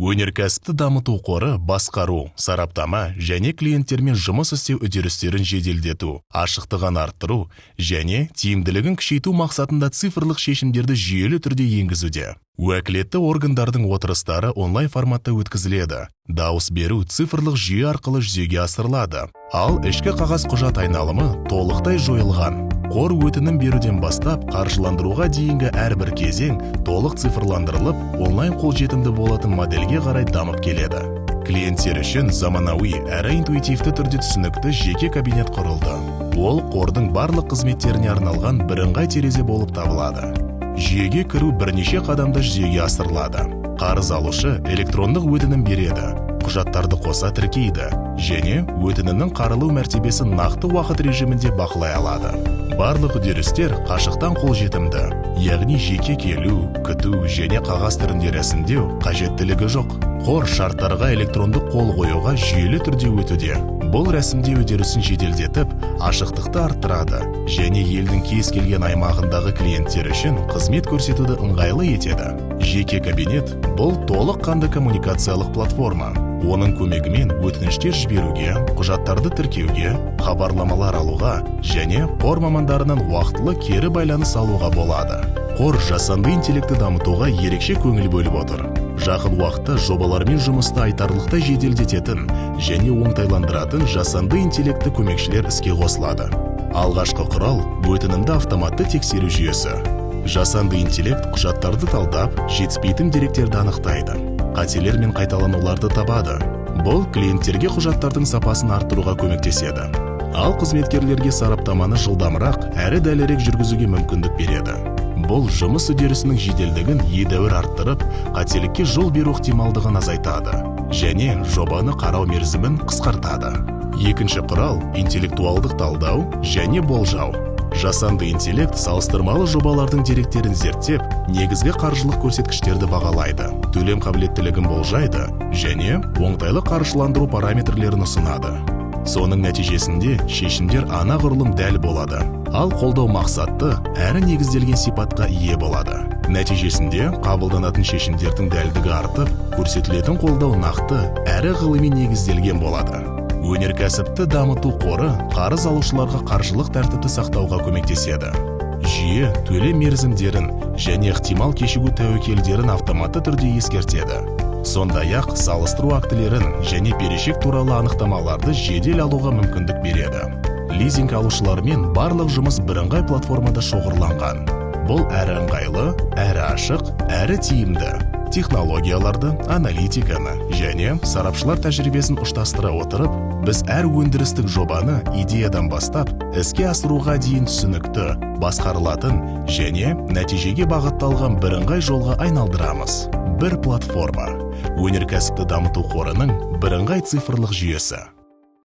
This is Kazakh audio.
Өнеркәсіпті дамыту қоры басқару, сараптама және клиенттермен жұмыс істеу үдерістерін жеделдету, ашықтығын арттыру және тиімділігін күшейту мақсатында цифрлық шешімдерді жүйелі түрде енгізуде. Уәкілетті органдардың отырыстары онлайн форматта өткізіледі. Дауыс беру цифрлық жүйе арқылы жүзеге асырылады. Ал ішкі қағаз құжат айналымы толықтай жойылған. Қор өтінім беруден бастап қаржыландыруға дейінгі әрбір кезең толық цифрландырылып, онлайн қолжетімді болатын модельге қарай дамып келеді. Клиенттер үшін заманауи әрі интуитивті түрде түсінікті жеке кабинет құрылды. Ол қордың барлық қызметтеріне арналған бірыңғай терезе болып табылады. Жүйеге кіру бірнеше қадамда жүзеге асырылады. Қарыз алушы электрондық өтінім береді, құжаттарды қоса тіркейді және өтінімнің қаралу мәртебесін нақты уақыт режимінде бақылай алады. Барлық үдерістер қашықтан қолжетімді, яғни жеке келу, күту және қағаз түрінде рәсімдеу қажеттілігі жоқ. Қор шарттарға электрондық қол қоюға жүйелі түрде өтуде. Бұл рәсімдеу үдерісін жеделдетіп, ашықтықты арттырады және елдің кез келген аймағындағы клиенттер үшін қызмет көрсетуді ыңғайлы етеді. Жеке кабинет бұл толыққанды коммуникациялық платформа. Оның көмегімен өтініштер жіберуге, құжаттарды тіркеуге, хабарламалар алуға және қор мамандарынан уақытылы кері байланыс алуға болады. Қор жасанды интеллектті дамытуға ерекше көңіл бөліп отыр. Жақын уақытта жобалармен жұмысты айтарлықтай жеделдететін және оңтайландыратын жасанды интеллектті көмекшілер іске қосылады. Алғашқы құрал өтінімді автоматты тексеру жүйесі. Жасанды интеллект құжаттарды талдап, жетіспейтін деректерді анықтайды, қателер мен қайталануларды табады. Бұл клиенттерге құжаттардың сапасын арттыруға көмектеседі. Ал қызметкерлерге сараптаманы жылдамырақ әрі дәлірек жүргізуге мүмкіндік береді. Бұл жұмыс үдерісінің жеделдігін едәуір арттырып, қателікке жол беру ықтималдығын азайтады және жобаны қарау мерзімін қысқартады. Екінші құрал интеллектуалдық талдау және болжау. Жасанды интеллект салыстырмалы жобалардың деректерін зерттеп, негізгі қаржылық көрсеткіштерді бағалайды, төлем қабілеттілігін болжайды және оңтайлы қаржыландыру параметрлерін ұсынады. Соның нәтижесінде шешімдер анағұрлым дәл болады, ал қолдау мақсатты әрі негізделген сипатқа ие болады. Нәтижесінде қабылданатын шешімдердің дәлдігі артып, көрсетілетін қолдау нақты әрі ғылыми негізделген болады. Өнеркәсіпті дамыту қоры қарыз алушыларға қаржылық тәртіпті сақтауға көмектеседі. Жүйе төлем мерзімдерін және ықтимал кешігу тәуекелдерін автоматты түрде ескертеді. Сондай-ақ салыстыру актілерін және берешек туралы анықтамаларды жедел алуға мүмкіндік береді. Лизинг алушылармен барлық жұмыс бірыңғай платформада шоғырланған. Бұл әрі ыңғайлы, әрі ашық, әрі тиімді. Технологияларды, аналитиканы және сарапшылар тәжірибесін ұштастыра отырып, біз әр өндірістік жобаны идеядан бастап, іске асыруға дейін түсінікті, басқарылатын және нәтижеге бағытталған бірыңғай жолға айналдырамыз. Бір платформа. Өнеркәсіпті дамыту қорының бірыңғай цифрлық жүйесі.